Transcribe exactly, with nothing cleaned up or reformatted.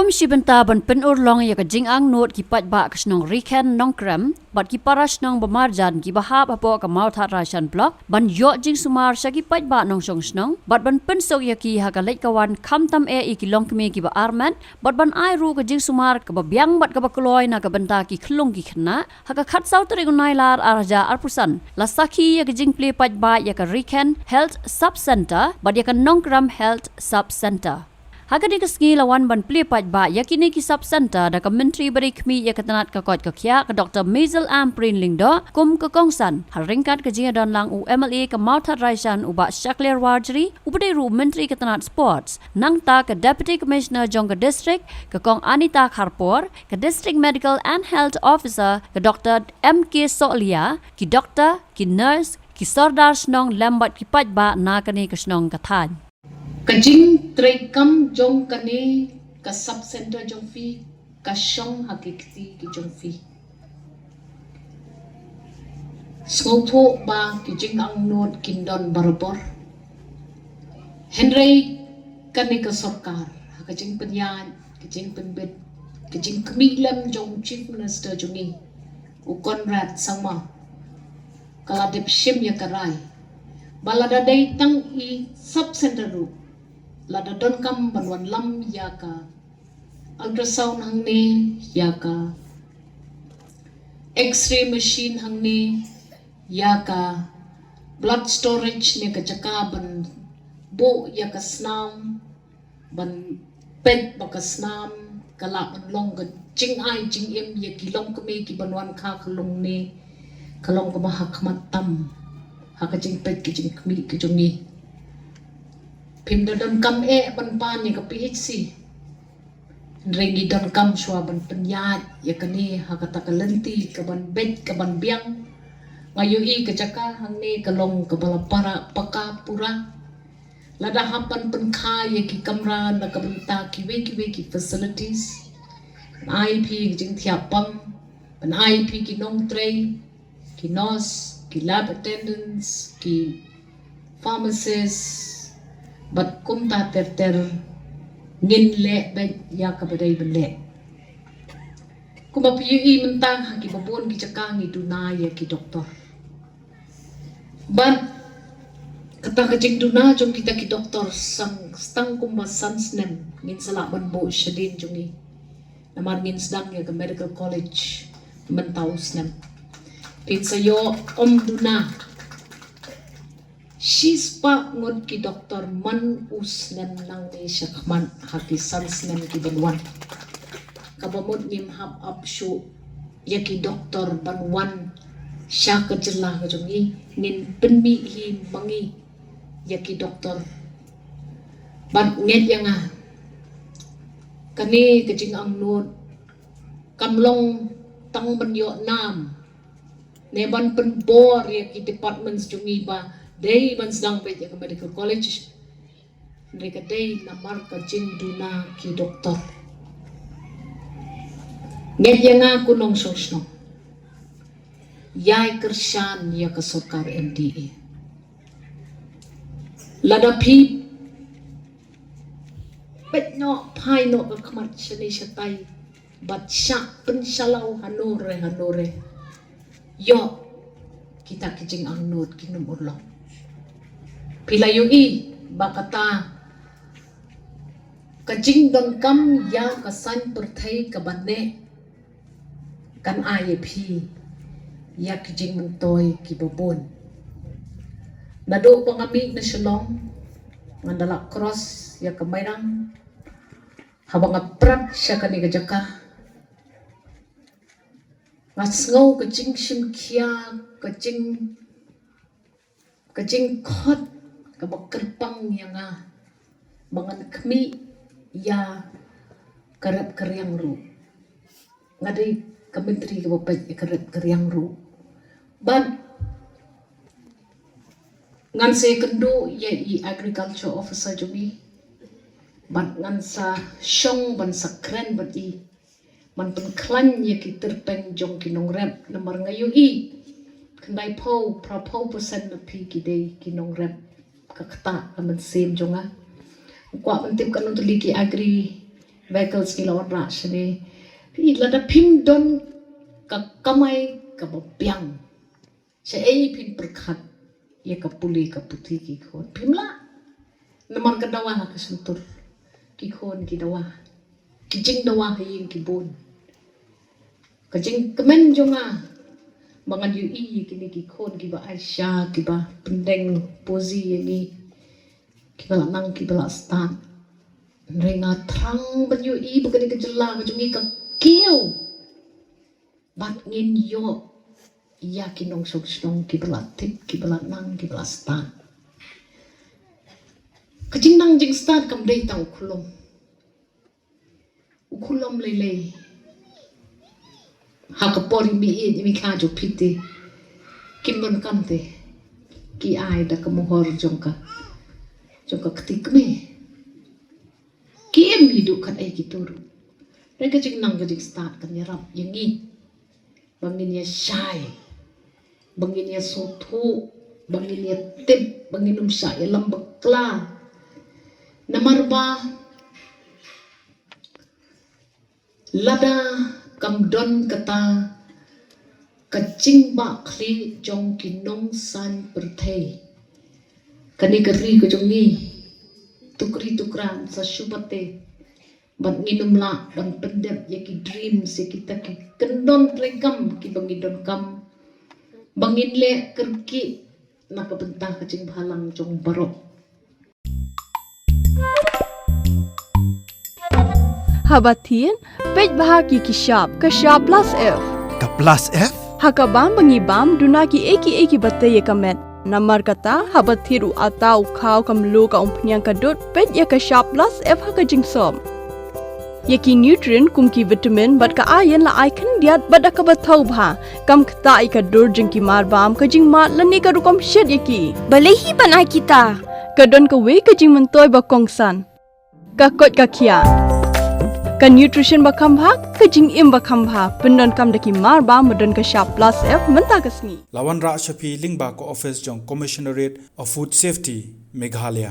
Kum shi bynta ban pynurlong ïa ka jingangnud ki paidbah ka shnong Rikhen Nongkrem bad ki para shnong ba marjan kiba hap hapoh ka Mawthadraishan Block ban ïoh jingsumar sha ki paidbah nongshong shnong bad ban pynsuk ïa ki ha ka leit ka wan khamtam eh ïa ki longkmie kiba armet bad ban ai ruh ka jingsumar kaba biang bad kaba kloi na ka bynta ki khyllung ki khynnah. Ha ka khatsaw tarik u Nailar ar hajar arphew san la sakhi ïa ka jingplie paidbah ïa ka Rikhen Health Sub Centre bad ïa ka Nongkrem Health Sub Centre. Ha kane ka sngi la wan ban plie paidbah ïa kine ki sub centre da ka Myntri ba dei khmih ïa ka tnat ka koit ka khiah ka Doctor Maisel Ampareen Lyngdoh kum ka kongsan ha ryngkat ka jingïadon lang u M L A ka Mawthadraishan u Bah Shakliar Warjri uba dei ruh u Myntri ka tnat Sports, nangta ka Deputy Commissioner jong ka district ka Kong Anita Kharpor, ka District Medical and Health Officer ka Doctor M K Sohliya, ki doctor, ki nurse, ki sordar shnong lem bad ki paidbah na kane ka shnong ka thaiñ. Ka jingtreikam jong kane ka sub centre jong phi ka shong ha ki kti ki jong phi. Sngewthuh ba ki jingangnud kin don barabor. Hynrei kane ka sorkar ha ka jingpynïaid, ka jingpynbit, ka jingkhmih lem jong u Chief Minister jong ngi u Conrad Sangma ka la dep shim ïa ka rai ba lada dei tang i sub centre ruh lada donkam ban wanlam ïa ka ultrasound hangne, ïa ka x-ray machine hangne, ïa ka blood storage ne ka jaka ban buh ïa ka snam ban peit ba ka snam ka lah ban long ka jingai jingim ïa ki longkmie ki ban wan kha ka long ne ka long kaba ha khmat tam ha ka jingpeit ka jingkhmih ka jong ngi. Phim da donkam eh ban pan ïa ka P H C. Hynrei ngi donkam shuwa ban pynïaid ïa kane ha kata ka lynti ka ban beit ka ban biang. Nga ïohi ka jaka hangne ka long kaba la para paka pura. Lada hap ban pynkha ïa ki kamra na ka bynta kiwei kiwei ki facilities, ban ai phi ki jingthiah pang, ban ai phi ki nongtrei, ki nurse, ki lab attendants, ki pharmacist bad kumta ter ter. Ngin leh beit ïa kaba dei ban leh. Kumba phi ïohi mynta ha kiba bun ki jaka ngi duna ïa ki doktor. Bad kata ka jingduna jong kita ki doktor, sang stang kumba san snem ngin sa lah ban buh shadien jong ngi. Namar ngin sdang ïa ka medical college mynta u snem. Phin sa ïoh ym duna shispah ngut ki doktor man u snem nangne shakhmat ha ki san snem ki ban wan. Kaba mut ngim hap ap shuh ïa ki doktor ban wan sha ka jylla ka jong ngi, ngin pynmih hi ma ngi ïa ki doktor. Bad ngeit ïa nga, kane ka jingangnud kam long tang ban ïoh nam ne ban pynbor ïa ki departments jong ngi ba dei ban sdang beit ïa ka medical college. Hynrei ka dei namar ka jingduna ki doktor. Ngeit ïa nga ko nongshong shnong, ïai kyrshan ïa ka sorkar M D A. Lada phi peit noh, phai noh ka khmat shane shatai bad shah pynshlur hangne hangne, ïoh kita ki jingangnud kin ym urlong. Phi la ïohi ba kata ka jingdonkam ïa ka saiñ pyrthei kaba neh kan ai ïa phi ïa ki jingmyntoi kiba bun. Naduh ba nga mih na Shillong, ngan da lah cross ïa ka Mairang, haba nga prat sha kane ka jaka, nga sngew ka jingshim khia, ka jing ka jingkhot kaba kyrpang ïa nga ba ngan khmih ïa ka rep ka riang ruh. Nga dei ka myntri kaba peit ïa ka rep ka riang ruh. Bad ngan sa ïakynduh ïa i agriculture officer jong i bad ngan sa shong ban sa kren bad i ban pynkhlaiñ ïa ki tyrpeng jong ki nongrep, namar nga ïohi khyndai phew, phra phew percent na phi ki dei ki nongrep. Ka ktah ka mynsiem jong nga. Kwah ban tip katno tylli ki agri Vehicles ki la wanrah shane. Phi lada phim don ka kamai kaba biang, shaei phin pyrkhat ïa ka pule ka puthi ki khun? Phim lah. Namar ka dawa ha ka shyntur, ki khun ki dawa, ki jingdawa ha ïing ki bun. Ka jingkmen jong nga ba ngan ïohi ïa kine ki khun kiba aisha, kiba pyndeng puji ïa ngi, kiba la nang kiba la stad. Hynrei nga thrang ban ïohi ba kane ka jylla ka jong ngi ka kiew bad ngin ïoh ïa ki nongshong shnong kiba la tip, kiba la nang, kiba la stad. Ka jingnang jingstad kam dei tang u khulom. U khulom lei lei ha ka por i mih i mih kha jong phi te, kim donkam te ki ai da ka mohor jong ka, jong ka kti kmie. Ki im hi duh kat ei ki tur. Re ka jingnang ka jingstad kan ïarap ïa ngi ba ngin ïa shai, ba ngin ïa sngewthuh, ba ngin ïa tip, ba ngin ym shah ïalam bakla. Namar ba lada kam don kata ka jingbahkhlieh jong ki nongsan pyrthei, kane ka ri ka jong ngi tukri tukran sa shu bate. Bad ngin ym lah ban pyndep ïa ki dreams, ïa kita ki kyndon treikam kiba ngi donkam ba ngin leh kyrkieh na ka bynta ka jingbhalang jong baroh. Haba thied, peit bha ki ki shap, ka shap plus F. Ka plus F? Ha ka bam ba ngi bam, duna ki ei ki ei kiba tei ïa ka met. Namar kata, haba thied u atta, u khaw, ka mluh, ka umphniang, ka dud, peit ïa ka shap plus F ha ka jingsop. Ïa ki nutrient kum ki vitamin bad ka iron la ai khyndiat bad da kaba thaw bha. Kam ktah ïa ka dur jong ki marbam, ka jingmad lane ka rukom shet ïa ki. Balei hi ban ai kita? Ka don kawei ka jingmyntoi ba kongsan. Ka koit ka khiah. Ka nutrition ba kham bha, ka jingim ba kham bha. Pyndonkam da ki marbam ba don ka shap plus F mynta ka sngi. La wanrah sha phi lyngba ka office jong Commissionerate of Food Safety, Meghalaya.